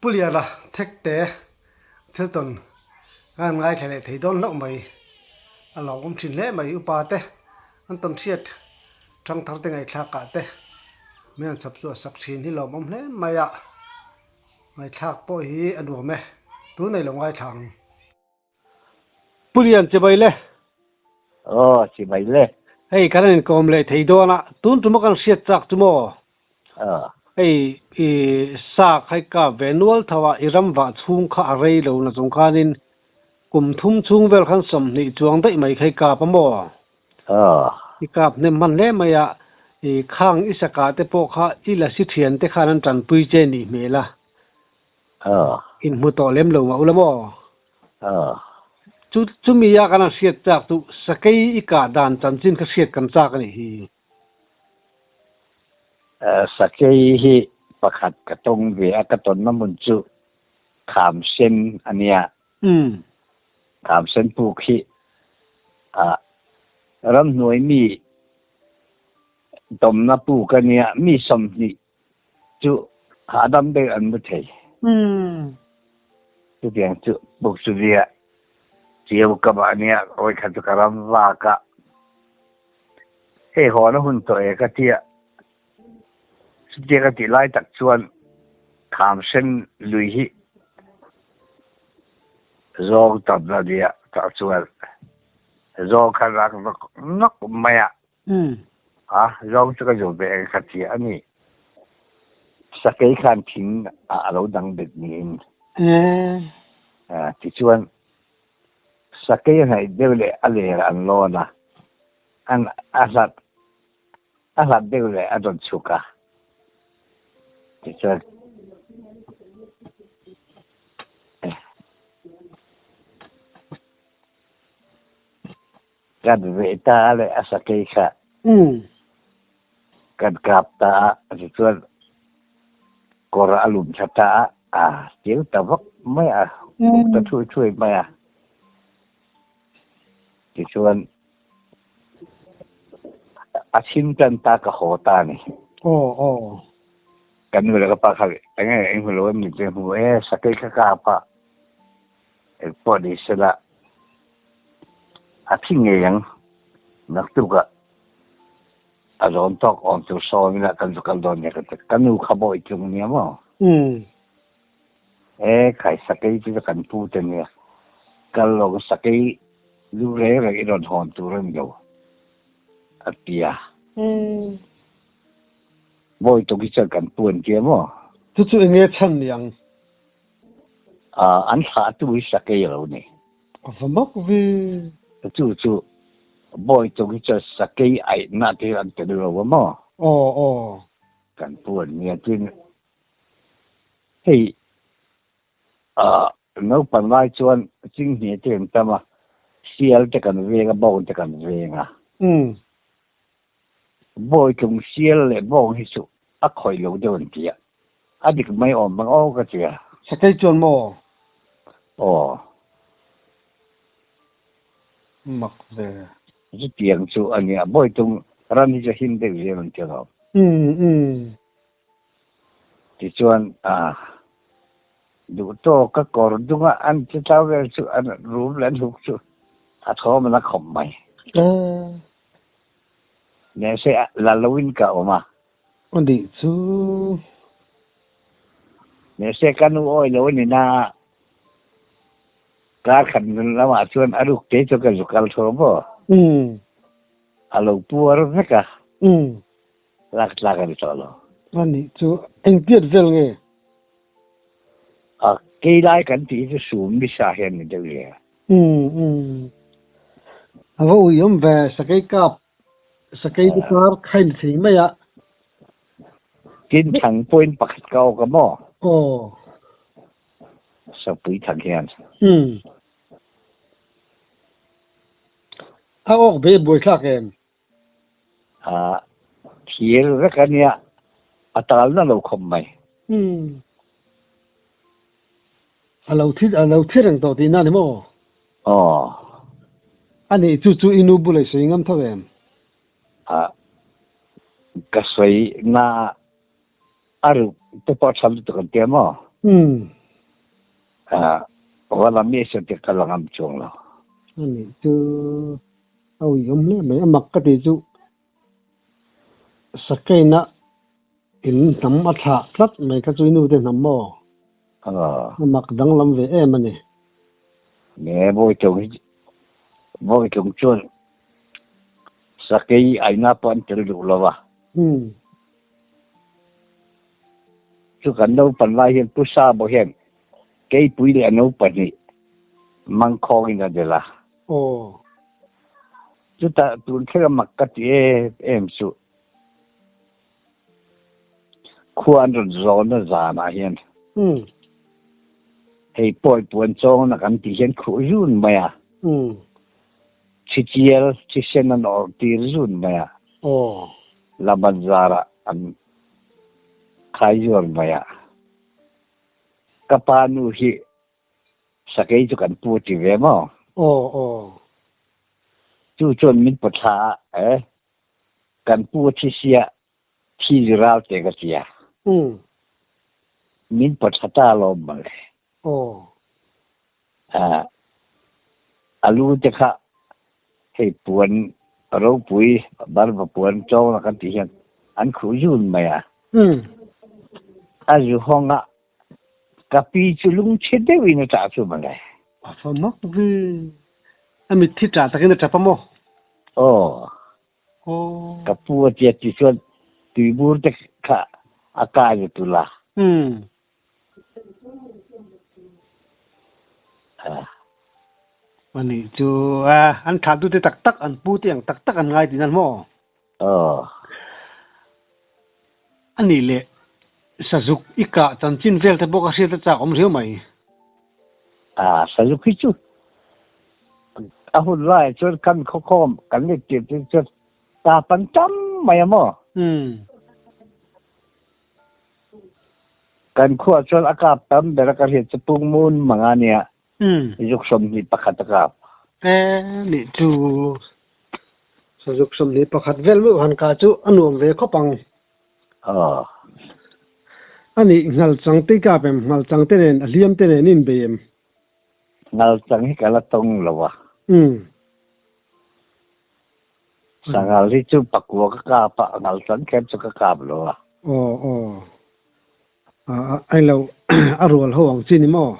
Pu Liana Thekte thil tawn ka han ngaithla leh thei dawn hlauh mai. A lawmawm thin hle mai upa te an tawn hriat thang thar te ngaihthlak ah te min han chhawp chhuah sak thin hi lawmawm hle mai a, ngaihthlak pawh hi a nuam e, tun ei lo ngaithla ang. Pu Lian chibai le. Aw, chibai le. Hei kan inkawm leh thei dawn a, tun tuma kan hriat chak chu maw? Aw. Hei i sa khai kap ve nual tho a, i ram vah chhung kha a rei lo na chung khanin kum thum chhung vel khan 20 chuang daih mai khai kap a maw? Aw. I kap hnem hman hle mai a, i khang i sakah te pawh kha i lasi thian te khan an tanpui che nih hmel a. Aw. Inhmu tawh lem lo mah ula maw? Aw. Chu chumi a kan han hriat chak chu sakei i kah dan chanchin kha hriat kan chak a nih hi. Sakei hi pakhat ka tawng ve a, ka tawnna hmun chu Khamsen a nia. Khamsen puk hi ramhnuai mi tawmna puk a nia, mi 20 chu hahdam deuh an mu thei. Chutiang chu buk chu nia chiau ka mah nia awi kha chu ka ram vak a, hei hawn a hun tawh e ka tia. Chutia ka tih lai tak chuan Khamsen lui hi zawng tam na nia tah chuan zawng kha rak nawk nawk mai a. A zawng chu ka zu ve eng kha chiah a ni. Sakei khan thing ah a lo dang bet niin. Tichuan sakei a hnaih deuh leh a ler an lawn a, an a hlat a hlat deuh leh a rawn chhuk a. Tichuan Kan veh ta a le a sakei kha kan kap ta a, tichuan kawr a lum thla ta a, a tiu ta vak mai a, uk ta thui thui mai a. Tichuan a chim tan ta ka haw ta a ni. Ka nu leh ka pa kha eng nge eng hmu lo em ni te hmu e, sakei kha kap a. Engpawh ni sela a thi ngei ang, naktukah a zawn tawk awm tur sawm ila kan zu kal dawn nia ka ti. Ka nu kha bawi tlung nia maw? E khai sakei chu kan pu te nia, kal lo sakei lu reng reng i rawn hawn tur a ni lo a ti a. Bawi tlung hi chuan kan pu an tia maw? Chu chu enge chhan ni ang? An thlah tu hi sakei a lo ni. A va mak ve. Chu chu bawi tung hi chuan sakei aihna te hi an tel lo a maw? Aw aw. Kan pu an nia tin hei naupang lai chuan chinghne te an tam a, sial te kan veng a, bawng te kan veng a. Bawitlung sial leh bawng hi chu a khawih lo deuh an ti a, a dik mai awm bang aw ka ti a. Sakei chuan maw? Aw. Mak ve. Chutiang chu a nia, Bawitlung ram hi chu him deuh zel an ti lo. Umm umm. Tichuan a duh tawk a kawr dunga an che tlau vel chu an rum leh an huk chu a thawm an a khawp mai. Aw. Mahse la loin ka awm a. A nih chu. Mahse ka nu awi lo a ni na a, kar khat nun lamah chuan a ruk te chu ka zu kal tho maw? A lo puar vek a. Lak tlak a ni tawh lo. A nih chu. Engtiat vel nge? A kei lai kan tih hi chu sum nisa hian ni deuh le. Umm. A va ui awm ve, sakei kap, sakei te kar khain thei mai a. Tin thang point pakhat ka awk a maw? Aw. Sapui thang hian. Umm. A awk ve buaithlak em? A thir vek a nia, a talna lo khawp mai. Umm. A lo thi, a lo thi reng tawh tihna a ni maw? Aw. A nih chu chu i nu bula i sawi ngam tho em? A, ka sawi na a ruk te pawh a tha lutuk an tia maw? Wala mi se te ka la ngam chuang lo. Ani chu a uiawm hle mai, a mak ka ti chu Sakaina in hnam a thlah tlat mai kha chu i nu te hnam maw? A mak danglam ve em a ni. Nge Bawitlung hi Bawitlung chuan Sakei aina pawh an tel duh lo va. Chu kan naupan lai hian Pu Sabo hian Keipui leh a naupahnih mangkhawngin a del a. Chutah tun thleng a mak ka ti em em chu khua an rawn zawn a zanah hian hei pawi puan chawngna kan tih hian khuh zun mai a, thichial thisen an awrh tir zun mai a, lam an zarah an khai zuar mai a. Ka pa nu hi Sakei chu kan pu ti ve maw? Aw aw. Chu chuan min paw thla a, eh, kan pu a thi sia, thi zi ral te ka tia. Min paw thla ta lawm mawle. Aw. Ah, a lu te kha hei puan ropui barva puan chawng na kan tih hian an khuh zun mai a. A zu hawng a Ka pi chu lungchhe deuhin a ṭah chu mawle. A fa mak ve. A mitthi ṭah takin a ṭap a maw? Aw. Aw. Ka pu a tia ti chuan tuibur te kha a kai ve tul a. A nih chu an thlahtute tak tak an pu te ang tak tak an ngai tihna maw? Aw. A nih leh Sazuk i kah chanchin vel te bawk a hriat a chak awm riau mai. A, Sazuk hi chu a hun laiah chuan kan khawkhawm kan let tir te chuan tap an tam mai a maw? Umm. Kan khuah chuan a kap tam ber a ka hriat chu Pungmun mang a nia. Zuk 21 a kap. E nih chu zuk 21 vel meuh han kah chu a nuam ve khawp ang. Aw. A nih ngal chang te i kap em? Ngal chang te nen a hliam te nen i inbei em? Ngal chang hi ka la tawng lo a. Sanghal hi chu pakua ka kap a, ngal chang kher chu ka kap lo a. Aw aw. Ai lo a rual ho ang chi ni maw?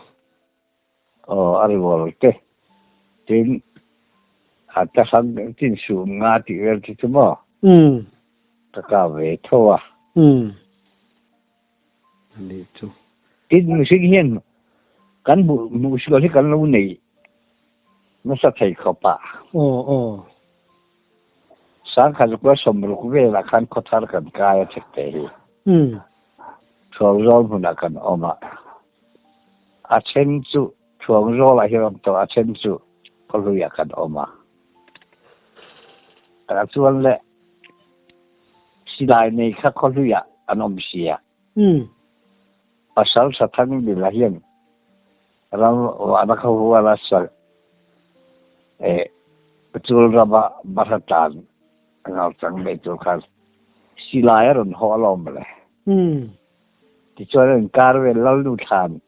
Aw a rual te tin a ta hrang tin sum nga tih vel te chu maw? Ka kap ve tho a. Ani chu. Tin mihring hian kan hmuh hmuh sual hi kan lo nei nasa thei khawp a. Aw aw. Sangkhat kua 60 velah khan khawthar kan kai a chek te hi. Thuangzawl hmunah kan awm a. A then chu Thuangzawlah hian awm tawh a then chu khawhluiah kan awm a. Tah chuan le silai nei kha khawhluiah an awm sia. Pasal Sathang Bila hian ram vahna kha huala sa eh chul rama bahra tlan a ngau chang mai tur khan silai a rawn haw alawm mawle. Tichuan an kar vel Lalnu thlan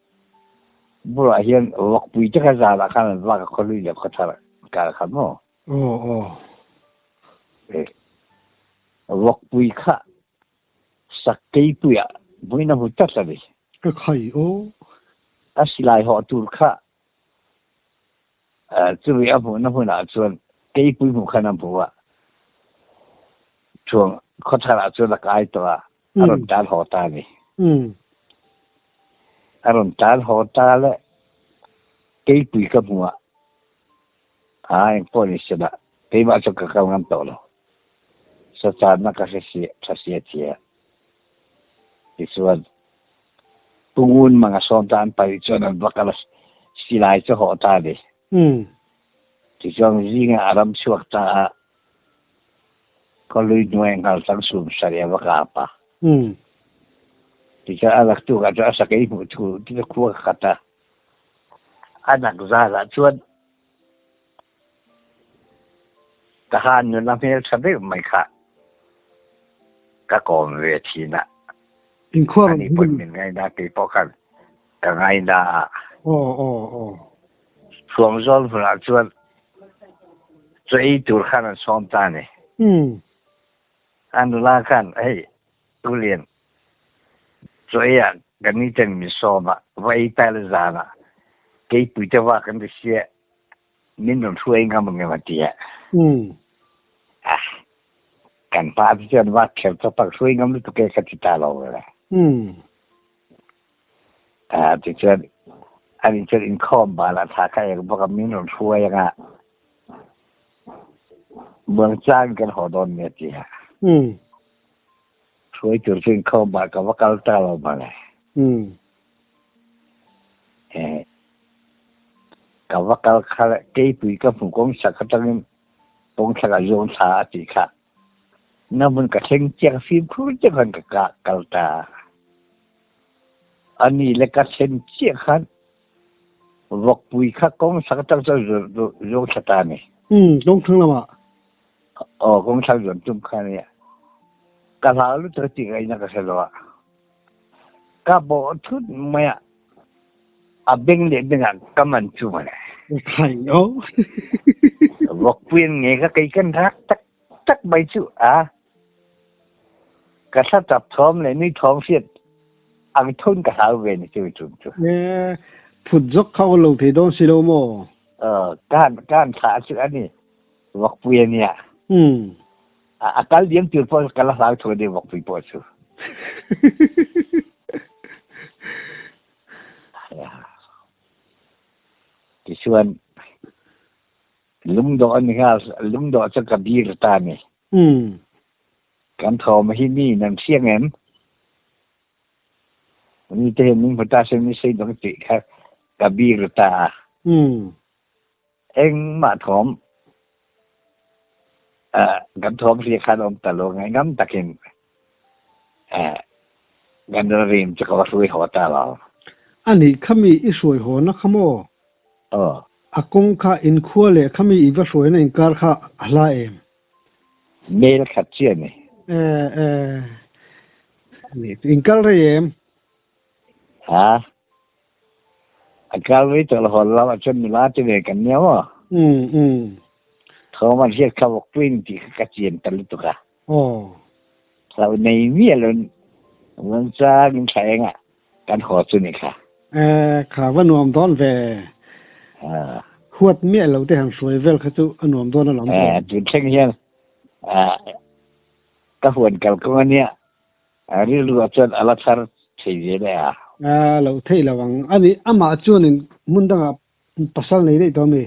bulah hian vawkpui te kha zanah khan an vak a khawhlui leh khawthar kar kha maw? Aw aw. Eh vawkpui kha Sakeipuiah hmuin a hmu tlat a ni. Ka khai aw. A silai hawh tur kha chumi a hmuhna hmunah chuan keipui hmuh khan a hmu a, Thuang khawtharah chuan a kai tawh a, a rawn tan haw ta a ni. A rawn tan haw ta le keipui ka hmu a, aa engpawh ni se lah keimah chuan ka kal ngam tawh lo. Sachanna ka hre si, tha si a ti a. Tichuan, Pu Ngun Manga sawm ta an paih chuan an va kal a, silai chu hawh ta a ni. Tichuan zingah a ram chhuak ta a, khawlui hnuai nghal chang sum sarih a va kap a. Tichuan a laktukah chuan a sakei hmuh thu chu khua ka khat a, a nak zalah chuan Ka han nuna hmel tha deuh mai kha ka kawm ve thin a. Inkhua Ani pawn min ngaina kei pawh khan. Ka ngaina a. Aw aw aw. Thuamzawl hmunah chuan chaw ei tur khan an sawm ta a ni. Umm. A nula khan, Hei, Tulian, chaw ei ah ka ni ten min sawm a, va ei ta ila zanah keipui te va kan ti sia, min rawn hruai ngam ang em a ti a. Umm. Ah, kan pa te chuan va kher chawp a, hruai ngam lutuk e ka ti ta lo ve le. Umm. Ah, tichuan ani chuan inkhawm banah thla kha eng bawk a, min rawn hruai ang a, Muangchang kan haw dawn nia ti a. Umm. Hruai tur chu inkhawm ban ka va kal ta lo mawle. Umm. Eh, ka va kal kha le keipui ka hmu kawng chak atangin kawng thlakah zawng thla a tih kha. Na hmun ka thleng chiang fimkhur deuh khan ka kal ta. A ni le ka thlen chiah khan vawkpui kha kawng sak atang chuan zuang thla ta a ni. Umm, kawng thlang lamah. Aw, kawng thlang zuan tum kha a nia. Ka hlau lutuk a tih ngaihna ka hre lo a. Ka bawh thut mai a, a beng leh bengah ka man chu mawle. Khai aw. Vawkpui an nge kha kei kan rak tak tak mai chu a. Ka thla tap thawm leh nui thawm hriat ang thun ka hlau ve ni chu tum chu. E, phut zawk kha aw lo thei dawn si lo maw? Aw, ka han ka han thlah chu a ni, vawkpui a nia. Umm. A kal diam tur pawh ka la hlau tho a ni vawkpui pawh chu. Tichuan lungdawh a ni nghal, lungdawh chu ka bir ta a ni. Umm. Kan thawm hi mi in an hriang em? Mi te hian min hmu ta se mi sei dawng tih kha ka bir ta a. Umm. Engmah thawm kan thawm hria khan awm ta lo ngaihngam takin kan rim chu ka va hruai haw ta lo. Anih kha mi i hruai haw na kha maw? Aw. A kawng kha inkhua leh kha mi i va hruaina inkar kha a hla em? Mail khat chiah a ni. E e ni chu inkal rei em? Ha? A kal rei tawh lo haw lamah chuan nula te ve kan nia maw? Um um. Thawm an hriat kha vawkpui ni tih kha ka chian ta lutuk a. Aw. Hlau nei miah lo rawn changin thla engah kan haw chu ni kha. E kha va nuam dawn ve. Huat miah lo te han hruai vel kha chu a nuam dawn alawm. E tun thleng hian ka huan kal kawng ania rilru ah chuan a la thar thei ve leh a. A lo theih lo ang. Ani amah chuanin hmun dangah pasal nei daih tawh ami?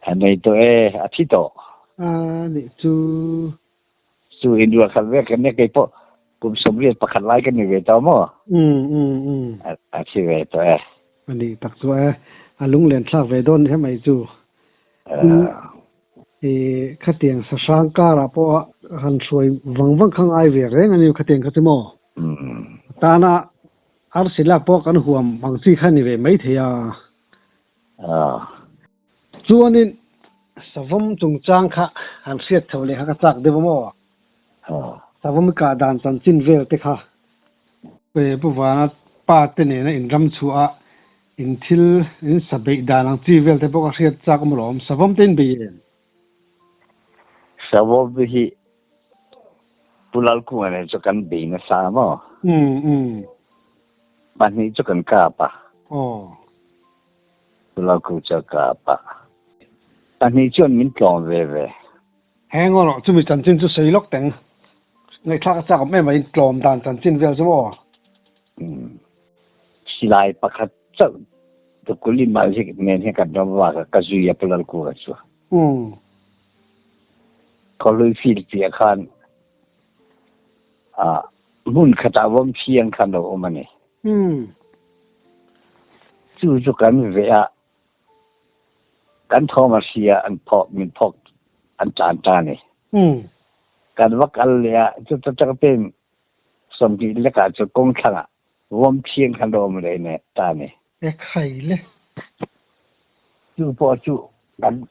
A nei tawh e, a thi tawh. A nih chu. Chu in ruah khat vek kan nia kei pawh kum 81 lai ka ni ve tawh maw? Um um um. A thi ve tawh e. A nih tak chu e, a lunglen thlak ve dawn hle mai chu. I khatiang sahrang karah pawh han hruai vang vang kha ngai ve reng a ni khatiang kha chu maw? Tana arsi lak pawh kan huam ang chi kha ni ve maithei a. Chuanin savawm chungchang kha han hriat chho leh kha ka chak deuh a maw? Savawm i kah dan chanchin vel te kha. Pu Vana pa te nena in ram chhuah a, in thil in sa beih dan ang chi vel te pawh ka hriat chak awm alawm. Savawm te in bei em? Savawm hi Pu Lalkunga nen chu kan bei nasa maw? Pahnih chu kan kap a. Aw. Lalku chu a kap a. Pahnih chuan min tlawm ve ve. Heng erawh chumi chanchin chu sawi lawk teng. Ngaihthlak a chak awm em mai tlawm dan chanchin vel chu maw? Umm. Silai pakhat chauh Tukuli Malzik nen hian kan ram vak a, ka zui a Pu Lalkura chu. Umm. Khawhlui field piah khan ah hmun khatah vawm thiang khan lo awm a ni. Umm. Chu chu kan veh a, kan thawm a hria an phawk min phawk an tlan ta a ni. Umm. Kan va kal leh a, chuta tang pen 20 lekah chu kawng thlangah vawm thiang khan lo awm leh ne ta a ni. E khai le. Chu pawh chu kan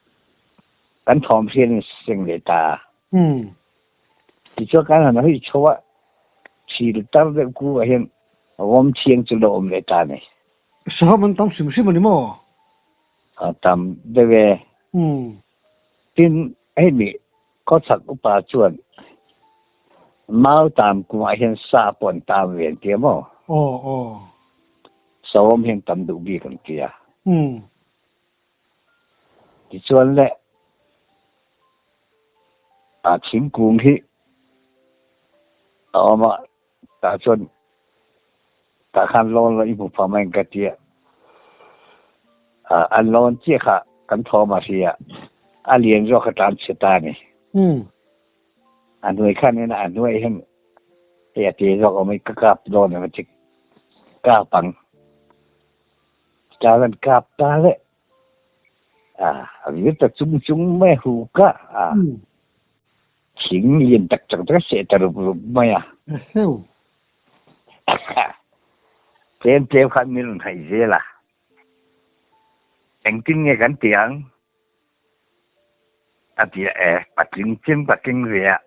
kan thawm hrian in seng leh ta a. Umm. Tichuan kan han hawi chho a, thil tar deuh ku ah hian. Vawm thiang chu lo awm leh ta ni. Sahawm an tam hrim hrim a ni maw? A tam deuh e. Tin, hemi khawchhak upa chuan mau tam kumah hian sa pawh an tam ve an tia maw? Aw, aw. Sahawm hian tam duh bik an tia. Tichuan le, a thingkung hi a awm a, tah chuan tah khan lawn la i hmu phah mai ang ka ti a. An lawn chiah kha kan thawm a hria, a lian zawk kha tlan chhe ta a ni. A hnuai khan en a, a hnuai hian hei a te zawk awm i ka kap dawn em a ti, kap ang. Chutah kap ta le. A vir ta chung chung mai a hu ka a. Thing lian tak tak tak a seh ta rup rup mai a. Tlem tlem khan min rawn haih zel a. Engtin nge kan ti ang? A ti a, e, patling chem ka keng ve a.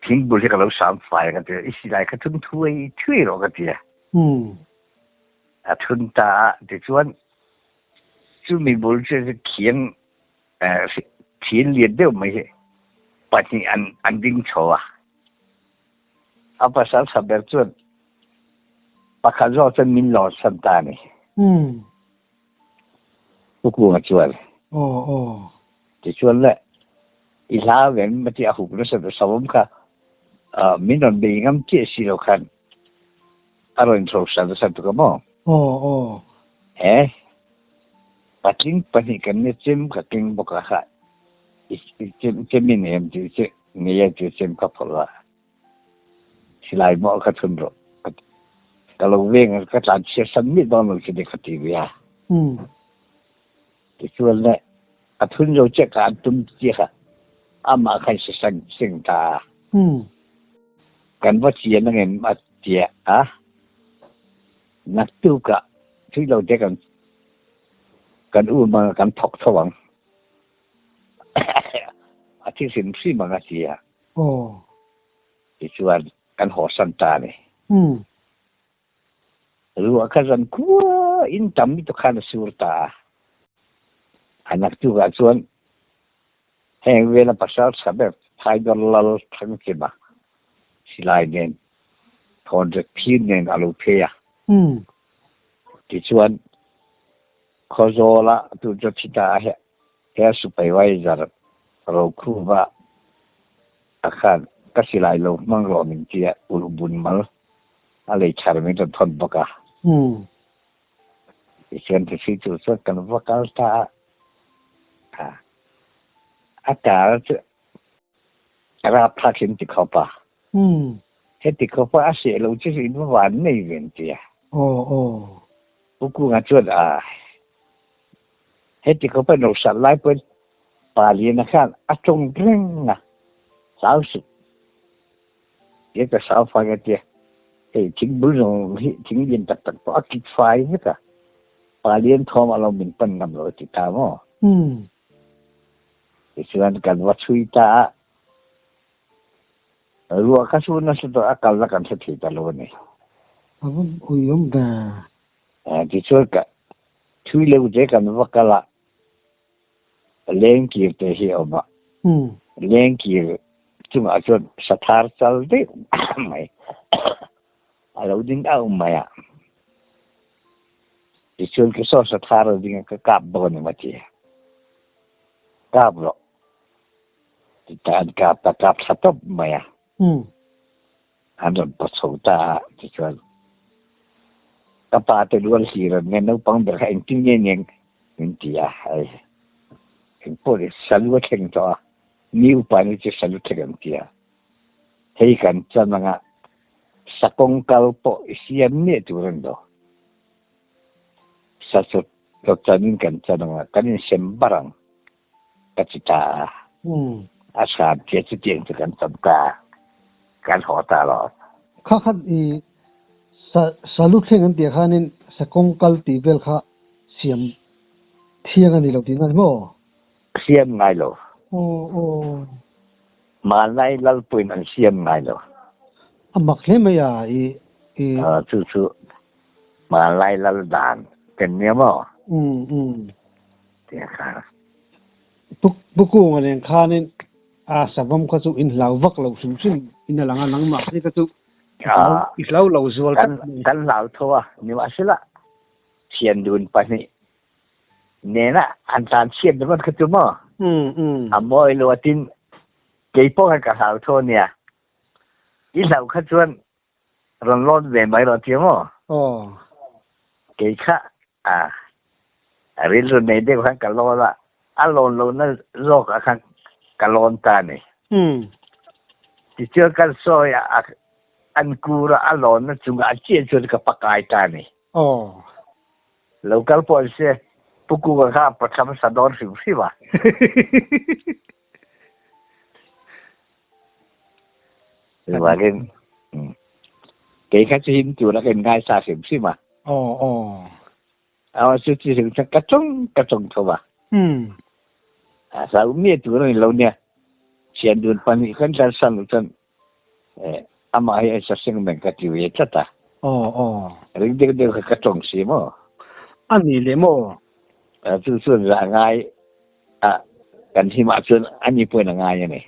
Thing bul hi ka lo sam fai a ka ti a, i silai kha thun thuai thuai rawh ka ti a. A thun ta a, tichuan chumi bul chu khiang thil lian deuh mai hi pahnih an an ding chho a. A pasal tha ber chuan pakhat zawk chuan min lawn san ta a ni. Pu Kunga chuan. Aw aw. Tichuan le, i hlau em a ti a huk nasa ta Savawm kha min rawn bei ngam chiah si lo khan a rawn inhrosa nasa tuk a maw? Aw aw. He patling pahnih kan nia chem ka keng bawk a kha i chem chem i nei em tih che nei a tih chem ka phawrh a. Silai maw ka thun rawh ka ti. Ka lo veng a, ka tlan chhiat san miah dawn lo chini ka ti ve a. Tichuan le a thun zo chiah ka an tum chiah kha amah khan si sang seng ta a. Kan va chian angem a tia a, naktuk ah thui lo te kan kan um anga kan thawk tho ang. A thi hrim hrim ang a ti a. Aw. Tichuan kan haw san ta a ni. Ruah kha zan khua in tam lutuk khan a sur ta a. A naktukah chuan heng vela pasal tha ber Thaidawr Lal Thangchima silai nen thawnrek phir nen a lo phei a. Tichuan Khawzawla tu chu thi ta a he supervisor Rokhuva a khan ka silai lo hmang rawh min ti a, ulh bun mal a lei thar min rawn thawn bawk a. Tichuan tisi tur chuan kan va kal ta a, a tar chu a rapthlak in ti khawp a. Heti khawp a a seh lo chu in va van nei ve an ti a. Pu Kunga chuan a. Heti khawpa nawhsat lai pawhin Pa Liana khan a tawng reng a, Hlau suh, tia ka sau fai a tia, hei thing bul zawng hi thing lian tak tak pawh a kit fai vek a, Pa Lian thawm a lo min pan ngam lo a ti ta maw? Tichuan kan va chhui ta a, ruah kha chu nasa tawh a kalna kan hre thei ta lo a ni. A va uiawm ve. Tichuan ka thui leuh te kan va kal a, lengkir te hi a awm a, lengkir chungah chuan sathar chal deuh mai a lo ding auh mai a, tichuan ka saw sathar a ding a ka kap bawk a ni maw ti a, kap rawh ti ta an kap ta kap thla tawp mai a. An rawn paw chho ta a, tichuan ka pa te rual hlir an nia naupang ber kha engtin nge nia min ti a, hei engpawh ni salu a thleng tawh a, mi upa ni chu salu thleng an ti a, hei kan chan anga sakawng kal pawh i siam miah tur a ni lo, sa chaw chanin kan chan anga kan insem bar ang. Ka ti ta a, a hram tia chutiang chu kan chawm ta a, kan haw ta lo. Kha khat i sa salu thleng an tih khanin sa kawng kal tih vel kha siam thiang a ni lo tihna a ni maw? Siam ngai lo. Aw aw. Hmanlai Lalpuiin an siam ngai lo. A mak hle mai a i. Chu chu hmanlai lal dan ken nia maw? Tia kha. Pu Kunga nen khanin a savawm kha chu in hlau vak lo hrim hrim in a lang a, nangmah phei kha chu i hlau lo zual tlat mai. Kan hlau tho a, nimahsela thian dun pahnih nena an tlan chhiat ringawt kha chu maw? A mawi lo a tin, kei pawh khan ka hlau tho a nia. I hlauh kha chuan rawn lawn ve mai rawh tia maw? Aw. Kei kha a rilru nei deuh khan ka lawn a, a lawn lohna zawkah khan ka lawn ta a ni. Tichuan kan sawi a, an kur a, a lawnna chungah chiah chuan ka pakai ta a ni. Aw. Lo kal pawh an se, Pu Kunga kha a pathlam sa dawn hrim hrim a. Chuvangin kei kha chu him tura ka inngaisa hrim hrim a. Aw aw. Aw chu chi hrim chuan ka tawng ka tawng tho a. A hlau miah tur a ni lo nia. Thian dun pahnih khan tlan san loh chuan amah hi a saseng meng ka ti ve tlat a. Aw aw. Ring deuh deuh kha ka tawng si maw? A ni leh maw? Chu chuan zah ngai a kan himah chuan a ni pawhin a ngai a ni.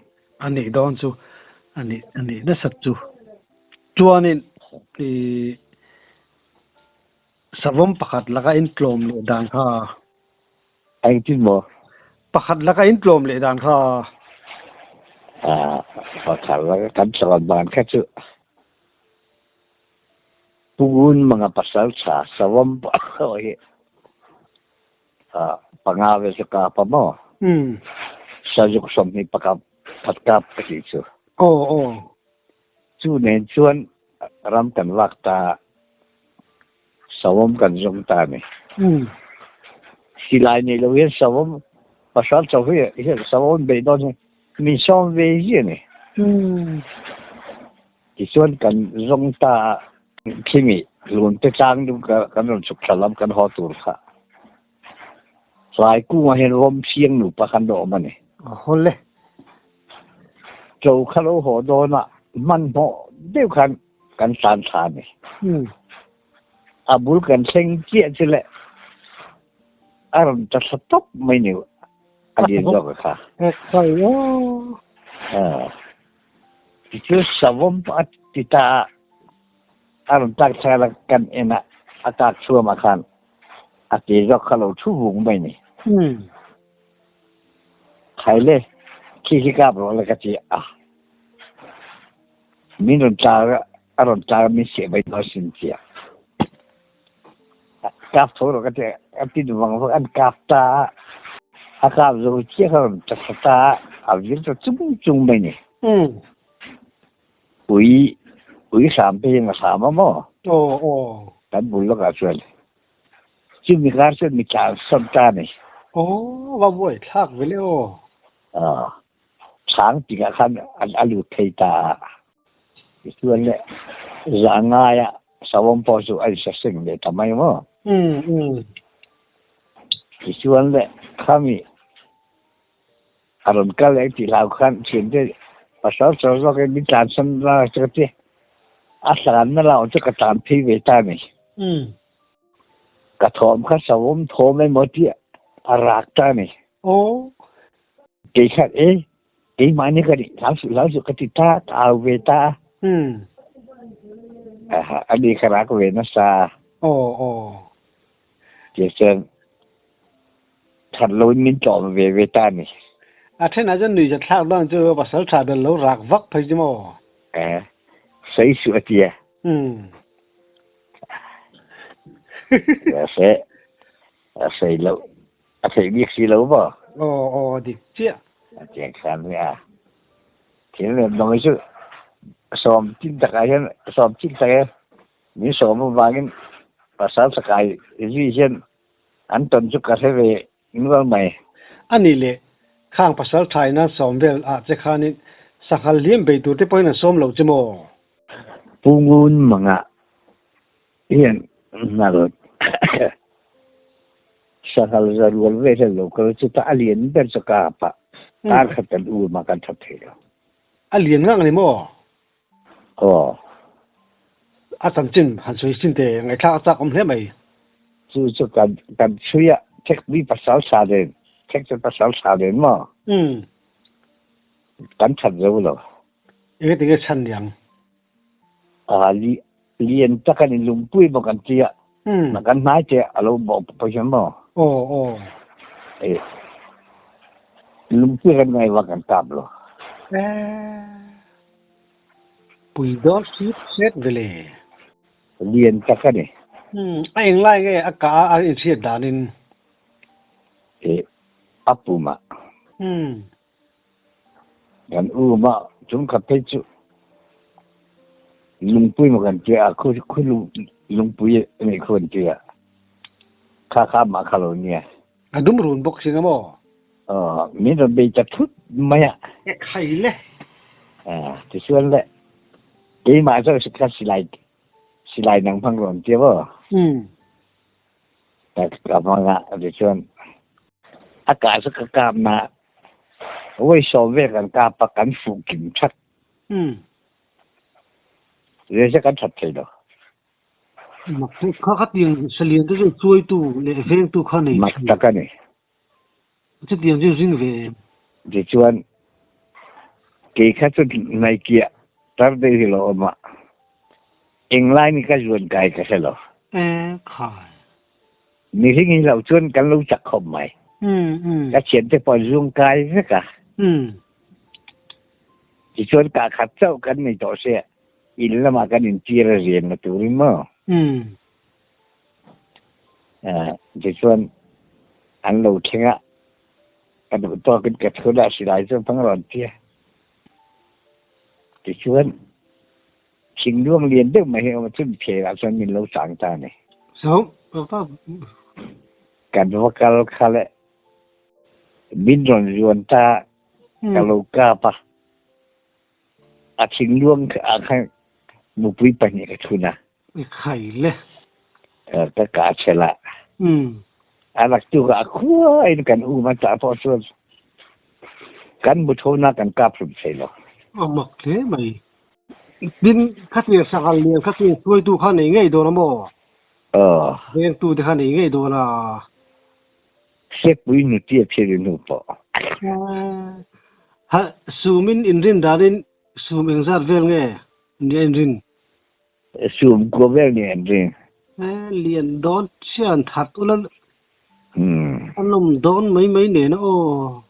A nih dawn chu a nih a nih nasat chu. Chuanin i savawm pakhat laka in tlawm leh dan kha. Engtin maw? Pakhat laka in tlawm leh dan kha. Ah, pakhat laka kan tlawm dan kha chu Pungun manga pasal tha savawm pawh hi panga vel chu kap a maw? Sazuk 20 pakhat kap ka tih chu. Aw aw. Chu nen chuan ram kan vak ta savawm kan zawng ta a ni. Silai nei lo hian savawm pasal chauh hi hian savawm beih dawn hi min sawm ve hi a ni. Tichuan kan zawng ta a, khimi lunte tlang deuh kan rawn chhuk thla lam kan haw tur kha tlai kungah hian rawm siang nupa khan lo awm a ni. Haw le. Cho kha lo haw dawn a, hmanhmawh deuh khan kan tlan thla a ni. A bul kan thleng chiah chu le a rawn ta thla tawp mai ni a lian zawk a kha. Tichu savawm a ti ta a, a rawn tlak thlak a kan en a, a kak chhuamah khan a ti zawk kha lo thu vung mai ni. Khai le, khi khi kap rawh le ka ti a, min rawn tlak a, a rawn tlak a min seh mai dawn sin tia. Kap tho rawh ka ti a, a ti duh vang vang an kap ta a, a kap zo chiah kha rawn tla thla ta a, a vir ta chung chung mai ni. Ui, ui hram te hian a hram a maw? Aw, aw. Kan bul lawkah chuan chumi kar chuan mi tlan sawn ta a ni. Aw, va buai thlak ve le aw. Aw, chhang tikah khan a lut thei ta a. Tichuan le zah ngaia savawm pawh chu a insaseng leh ta mai maw? Tichuan le khami a rawn kal leh tih hlau khan thiante pasal chawr zawkin min tlansan la chu ka ti. A tlanna lam chu ka tlan phei ve ta a ni. Ka thawm kha savawm thawm emaw tih a rak ta a ni. Aw. Kei khan e Keimahni ka nih hlau suh hlau suh ka ti ta, ka au ve ta a. Aha, ani ka rak ve nasa. Aw, aw. Tia chuan that loin min tlawm ve ve ta a ni. A thenah chuan nuih zat thlak dawn chu pasal tha ber lo rak vak phei chu maw? Eh, sawi suh a tia. Mahse, a sawi loh A theih bik si lo maw? Aw aw dik chiah. A chiang khan mai a. Thil lem dawng hi chu sawm chin takah hian sawm chin tak e min sawm avangin pasal sakai zui hian an tawn chu ka hre ve nual mai. A nih leh khang pasal tha in an sawm vel ah che khanin sanghal hliam bei tur te pawhin an sawm lo che maw? Pu Ngun Mangah hian hnal sanghal za rual ve hlel lo kal chu ta a lian ber chu ka pa tar khat kan u ma kan that thei lo. A lian ngang ni maw? Aw. A chanchin han sawi chin te ngaihthlak a chak awm hle mai. Chu chu kan kan chhui a, Thekpui pasal tha nen, Thekte pasal tha nen maw? Umm. Kan that zo lo. Enge tinge chhan niang? A li lian tak a ni lungpui bawk an ti a, na kan hnai te a lo bawh pawh hian maw? Aw aw. E lungpui kan ngai vak an kap lo. Eh. Pui dawn hrit hret vele. Lian tak a ni. Umm a englai nge a kah a a inhriat danin? E a pumah. Umm. Kan um a, chung khat phei chu lungpui maw kan tia a, khu khu lungpui a nih khu an tia. Kha kha amah kha lo nia. A dum run bawk si nga maw? Aw, min rawn bei ta thut mai a. E khai le. A, tichuan le, keimah zawk si kha silai silai nang hmang rawn tia maw? Umm. Ka hmang a, tichuan a kah chu ka kap na vawi sawm vel kan kap a, kan fuh kim that. Umm. Reza kan that thei lo. Mak chu kha khatiang salian te chu chuaitu leh vengtu kha nei Mak tak a ni. Chutiang chu ring ve em? Tichuan kei kha chu hnaihkiah tar deuh hi lo awm a, englai ni ka zuan kai ka hre lo. E khai. Mihring hi lo chuan kan lo chak khawp mai. Ka thiante pawh an zuang kai vek a. Tichuan kah khat chauh kan nei tawh sia, in lamah kan intir a rian na turin maw? Tichuan an lo thleng a, ka duh tawkin ka thun a, silai chu hmang rawn ti a. Tichuan thingluang lian deuh mai hi a awm a, chumi phelah chuan min lo chang ta a ni. Kan va kal kha le min rawn zuan ta, ka lo kap a. A thinluang ah khan mupui pahnih ka thun a. I khai le. Ka kah chel a. A naktuk ah a khua in kan um a cah pawh chuan kan muthonak kan kap hrim thei lo. A mak hle mai. Tin, khatiang sanghal lian khatiang hruaitu kha nei ngei dawn a maw? Aw. Vengtu te kha nei ngei dawn a. Sepui nuti a phir in hnu pawh. Ha, sumin inrin danin sum engzat vel nge ni a inrin? Sum kua vel ni a inrin. Lian dawn chian that ula a nawm dawn mai mai nena aw.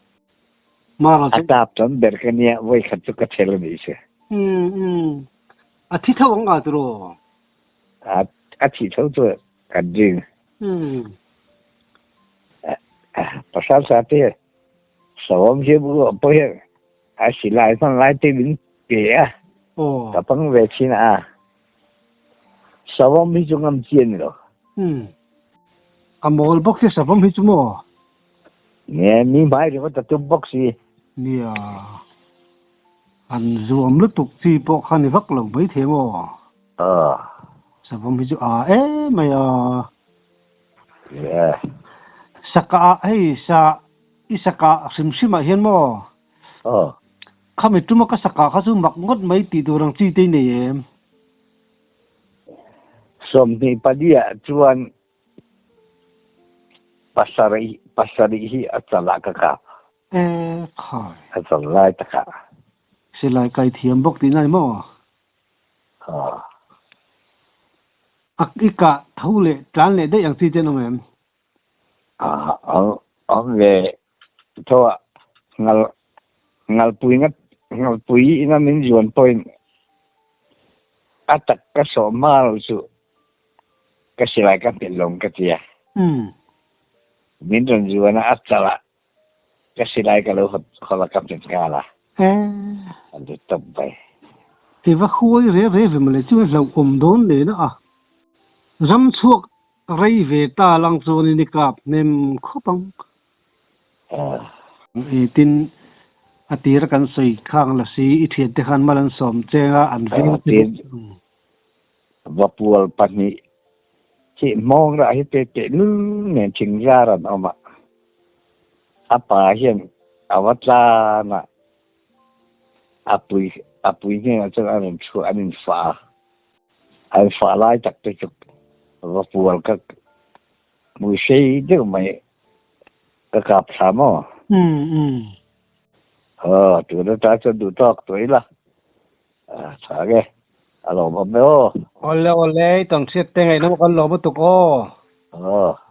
Mara chu. A tap tam ber ka nia, vawi khat chu ka thel a nih si. A thi tho ang a tiraw? A thi tho chu kan ring. Pasal sa te sawm hi bu pawh hian a silai hman lai te min pe a. Ka pang ve thin a. Sawm hi chu ngam chi a ni lo. A mawl bawk hi savawm hi chu maw? Nia, mi hmai ringawt a tum bawk si. Nia, an zuam lutuk chi pawh kha ni vak lo maithei maw? Savawm hi chu a em mai a. Yeah. Saka hei sa i saka hrim hrim ah hian maw? Aw. Khami tuma ka saka kha chu mak ngawt mai tih tur ang chi te i nei em? 24 ah chuan pasarih pasarih hi a chal ah ka kap. E khai. A chal lai takah. Silai kai thiam bawk tih na ni maw? A i kah tho leh tlan leh daih ang chi te an awm em? Awm ve tho a, ngal ngalpui ngat ngalpui ina min zuan pawhin a tak ka sawh hma lo chu ka silai ka hmet lawng ka ti a. Min rawn zuan a, a chal ah Ka silai ka lo hawt a ka hmet nghal a. An ti tawp mai. I va huai re re ve mawle chu hlauhawm dawn nen a. Ram chhuak rei ve ta lang chuanin i kap hnem khawp ang. I tin a tir a kan sawi khang la si i thiante khan mal an sawm cheng a an veng che bawk ang. Vapual pahnih hi hmawng rah hi pe tehlul nen thingzar an awm a. A pa hian a va tlan a, a pui a pui hnenah chuan a rawn chhuah an infah a. An fa lai tak te chu va pual ka hmui sei deuh mai ka kap thla maw? Um um. Aw tun atang chuan duh tawk tawh ila. Tha nge a lawmawm e aw. Awle awle i tawn hriat te ngaihna pawh kan lawm lutuk aw. Aw.